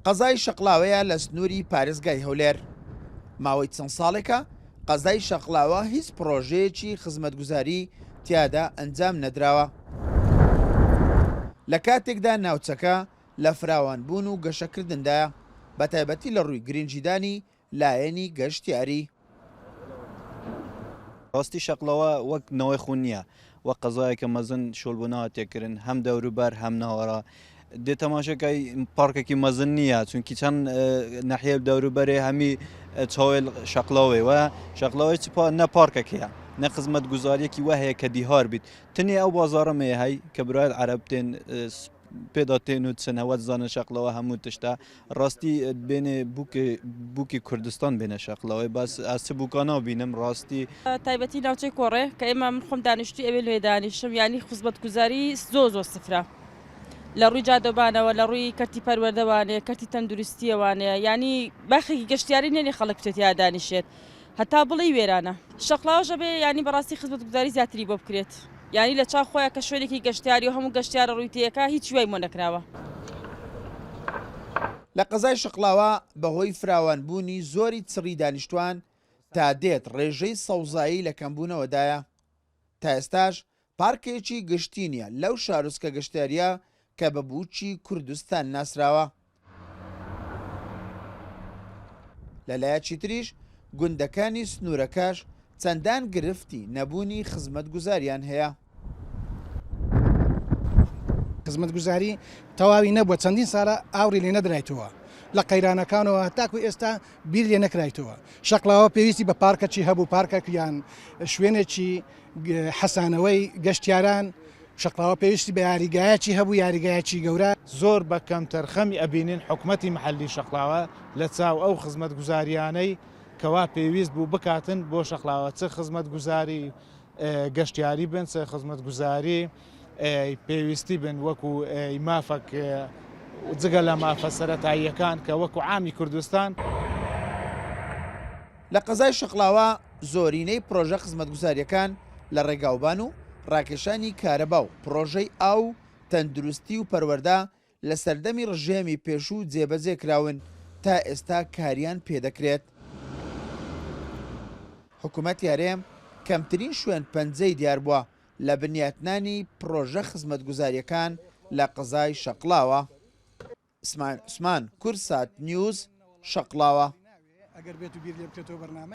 قەزای شەقڵاوەیە لە سنووری پارێزگای هەولێر. ماوەی چەند ساڵێکە قەزای شەقڵاوە هیچ پڕۆژەیەکی خزمەتگوزاری تیادا ئەنجام نەدراوە. لە کاتێکدا ناوچەکە لە فراوانبوون و گەشەکردندایە، بەتایبەتی لە ڕووی گرنگیدانی لایەنی گەشتیاری. ڕاستی شەقڵاوە وەک ناوی خۆ نییە، وەک قەزایەکە مەزن شۆل بۆ ناهاتیە کرن هەم دەوروبەر هەم ناوەرا دێ تەماشەکەی پارکێکی مەزن نییە چونکی چەند نەحیە دەوروبەرێ هەمی چاوێل شەقلاوێ و شەقلاوەی چ نە پارکێک هەیە نە خزمەت گوزاریەکی وە هەیە کە دیهار بیت تنێ ئەو بازارە مێ هەی کە برایت عەرەب تێن پێدا تێن و چن هەوە دزانن شەقلەوە هەموو تشتە ڕاستی بێنێ بووکی بووکی کوردستان بێنە شەقلەوەی باس ئەس چ بووکانا بینم ڕاستی. تایبەتی ناوچەی کۆڕێ کە ئێمە من خۆم دانیشتوی ئەوێ لێ دانیشم یانی خزمەتگوزاری زۆر زۆر سفرە لە ڕووی جادەبانەوە لە ڕووی کەرتی پەروەردەوانێ کەرتی تەندروستیەوانێ یانی باخێکی گەشتیاری نیە خەڵک بچێت تیا دانیشێت هەتا بڵێی وێرانە. شەقڵاوەش ئەبێ یانی بەڕاستی خزمەتگوزاری زیاتری بۆ بکرێت یانی لە چاو خۆیا کە شوێنێکی گەشتیاری و هەموو گەشتیارە ڕووی تێیەکا هیچ وای بۆ نەکراوە. لە قەزای شەقڵاوە بەهۆی فراوانبوونی زۆری چڕی دانیشتوان تا دێت ڕێژەی سەوزایی لە کەمبوونەوەدایە تا ئێستاش پارکێکی گشتی نییە لەو شارۆچکە گەشتیارییە کە بە بووکی کوردستان ناسراوە. لە لایەکی تریش گوندەکانی سنوورەکەش چەندان گرفتی نەبوونی خزمەتگوزاریان هەیە. خزمەتگوزاری تەواوی نەبووە، چەندین ساڵە ئاوڕی لێ نەدرایتەوە، لە قەیرانەکانەوە هەتاکو ئێستا بیر لێ نەکرایتەوە. شەقڵاوە پێویستی بە پارکەکی هەبوو، پارکەک یان شوێنێکی حەسانەوەی گەشتیاران، شەقڵاوە پێویستی بە یاریگایەکی هەبوو، یاریگایەکی گەورە. زۆر بە کەمتەرخەمی ئەبینین حکومەتی مەحەلی شەقڵاوە لە چاو ئەو خزمەتگوزاریانەی کەوا پێویست بوو بکاتن بۆ شەقڵاوە چ خزمەتگوزاری گەشتیاری بن چ خزمەتگوزاری پێویستی بن وەکو مافەک جگە لە مافە سەرەتاییەکان کە وەکو عامی کوردستان. لە قەزای شەقڵاوە زۆرینەی پڕۆژە خزمەتگوزارییەکان لە ڕێگاوبان و ڕاکێشانی کارەبا و پڕۆژەی ئاو و تەندروستی و پەروەردە لە سەردەمی ڕژێمی پێشوو جێبەجێ کراون تا ئێستا کاریان پێدەکرێت. حکومەتی هەرێم کەمترین شوێن پەنجەی دیاربووە لە بنیاتنانی پڕۆژە خزمەتگوزارییەکان لە قەزای شەقڵاوە. ئیسماعیل عوسمان، کوردسات نیوز، شەقڵاوە.